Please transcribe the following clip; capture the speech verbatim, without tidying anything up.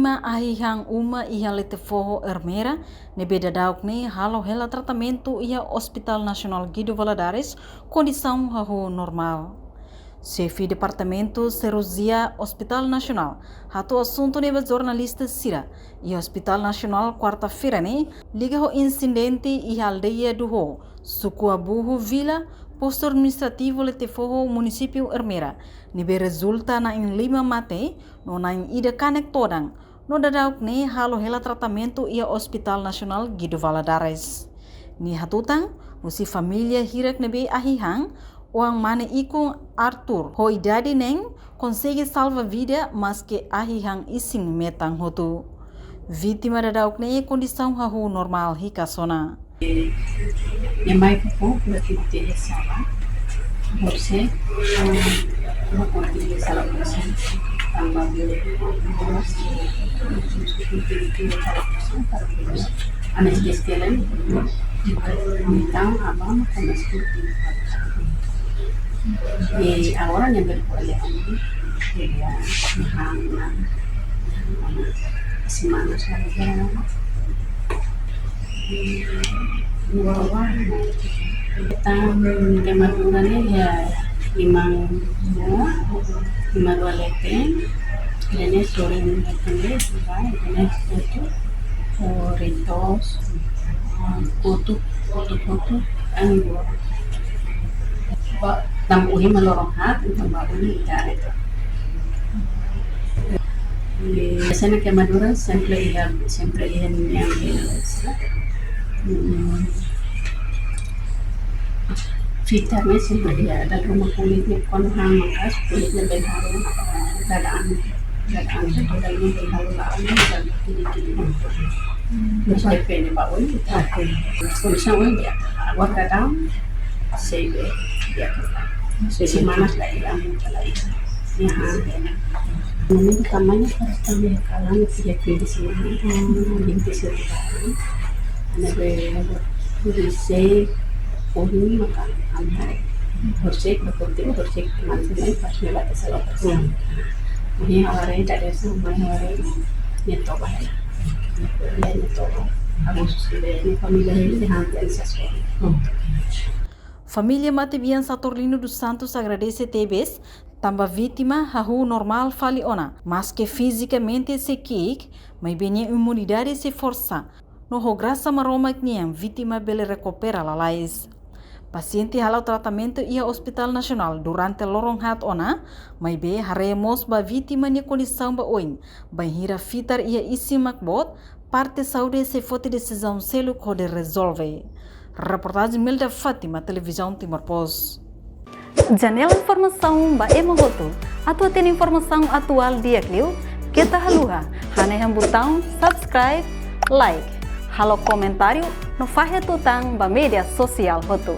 Vítima ahi han uma iha Letefoho Ermera, ne'ebé daudauk ne'e halo hela tratamentu iha Hospital Nasionál Guido Valadares, kondisaun hahú normál. Xefe Departamentu Sirurjia Hospital Nasionál hato'o asuntu ne'e ba jornalista sira iha Hospital Nasionál kuarta-feira ne'e, liga ho insidente iha aldeia Duho, suku Abuhu Vila, postu administrativu Letefoho, munisípiu Ermera, ne'ebé rezulta na'in lima mate no na'in ida kanek todan, no daudauk ne'e halo hela tratamentu iha Hospital Nasionál Guido Valadares. Nia hatutan, husi família hirak ne'ebé ahi han, oan mane ikun Arthur, ho idade neen, konsege salva vida, maske ahi han isin metan hotu. Vítima daudauk ne'e kondisaun hahú normál hikas ona. Nia mai fó fó, kuda titi sala. Horisehik, ah, kuda titi sala, horisehik. Tanba bele, anestezia kelen. Entaun, aban komesu. E agora nia bele ko'alia ami. Nia han, nia han, semana saja. Entaun, keimadura ne'e iha liman rua, liman rua leten, ida-ne'e sorin leten de'it, ida-ne'e kotuk, kotuk, kotuk, kotuk, anu, ba, tanba ohin mak loron haat, entaun ba ohin ita haree. E, sena keimadura sempre iha, sempre iha ninia, mm, fitar ne'e sempre iha, dala ruma kulit ne'e kuandu han maka'as, kulit ne'e bele halo, ah, dada an, dada an, dada an bele halo la'o, dada an, kiri, kiri. Mas depende ba oin, ita. Oke. Kondisaun oin di'ak. Agora dada an, sei be, di'ak. Sei semana la'o, ami la'o. Ya, momentu tamanya harus kami kalan tiga kali semana. Hmm. Jadi, saya tahu. Ada be, jadi saya, oh, ini maka kami hari. Horisehik, betul, horisehik, teman-teman, pas melak ke salon. Hmm. Ini awalnya tidak ada sama, awalnya nyetok, ya. Ya, nyetok. Agus, ini família ini dihantar sesuatu. Hmm. Família matebian Saturnino dos Santos agradese tebes, tanba vítima hahú normál fali ona, maske fizikamente sei ki'ik, maibé nia imunidade sei forsa, no ho grasa Maromak nian vítima bele rekupera lalais. Pasiente hala'o tratamentu iha Hospital Nasionál durante loron haat ona, maibé haree mós ba vítima nia kondisaun ba oin, bainhira fitar iha isin mak boot, parte saúde sei foti desizaun seluk hodi rezolve. Reportajen Melda Fátima, Televizaun Timor Post. Janela informasaun ba ema hotu. Atu hatene informasaun atuál di'ak liu, keta haluha hanehan butaun subscribe, like, halo komentáriu no fahe tutan ba média sosiál hotu.